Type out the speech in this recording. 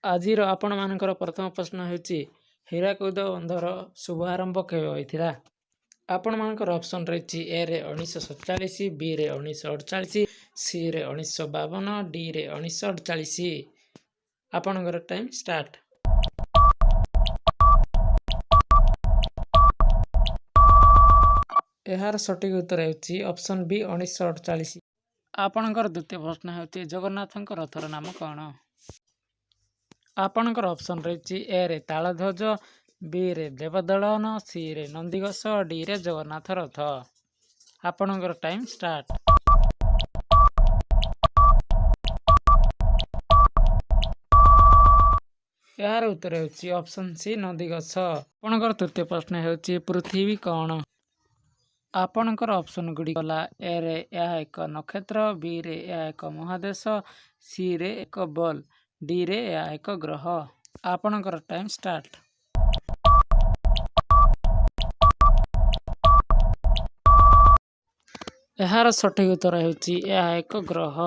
ଆଜିର ଆପଣମାନଙ୍କର ପ୍ରଥମ ପ୍ରଶ୍ନ ହେଉଛି, ହୀରାକୁଦ ବନ୍ଧର ଶୁଭାରମ୍ଭ କେବେ ହୋଇଥିଲା? ଆପଣମାନଙ୍କର ଅପସନ୍ ରହିଛି, ଏରେ 1947, ବିରେ 1948, ସିରେ 1952, ଡିରେ 1948। ଆପଣଙ୍କର ଟାଇମ୍ ଷ୍ଟାର୍ଟ। ଏହାର ସଠିକ୍ ଉତ୍ତର ହେଉଛି ଅପସନ୍ ବି, 1948। ଆପଣଙ୍କର ଦ୍ୱିତୀୟ ପ୍ରଶ୍ନ ହେଉଛି, ଜଗନ୍ନାଥଙ୍କ ରଥର ନାମ କ'ଣ? ଆପଣଙ୍କର ଅପସନ୍ ରହିଛି, ଏରେ ତାଳଧ୍ୱଜ, ବିରେ ଦେବଦଳନ, ସିରେ ନନ୍ଦିଘୋଷ, ଡିରେ ଜଗନ୍ନାଥ ରଥ। ଆପଣଙ୍କର ଟାଇମ୍ ଷ୍ଟାର୍ଟ। ଏହାର ଉତ୍ତର ହେଉଛି ଅପସନ୍ ସି, ନନ୍ଦିଘୋଷ। ଆପଣଙ୍କର ତୃତୀୟ ପ୍ରଶ୍ନ ହେଉଛି, ପୃଥିବୀ କ'ଣ? ଆପଣଙ୍କର ଅପସନ୍ ଗୁଡ଼ିକ ହେଲା, ଏରେ ଏହା ଏକ ନକ୍ଷତ୍ର, ବିରେ ଏହା ଏକ ମହାଦେଶ, ସିରେ ଏକ ବଲ୍, ଡିରେ ଏହା ଏକ ଗ୍ରହ। ଆପଣଙ୍କର ଟାଇମ୍ ଷ୍ଟାର୍ଟ। ଏହାର ସଠିକ୍ ଉତ୍ତର ହେଉଛି ଏହା ଏକ ଗ୍ରହ।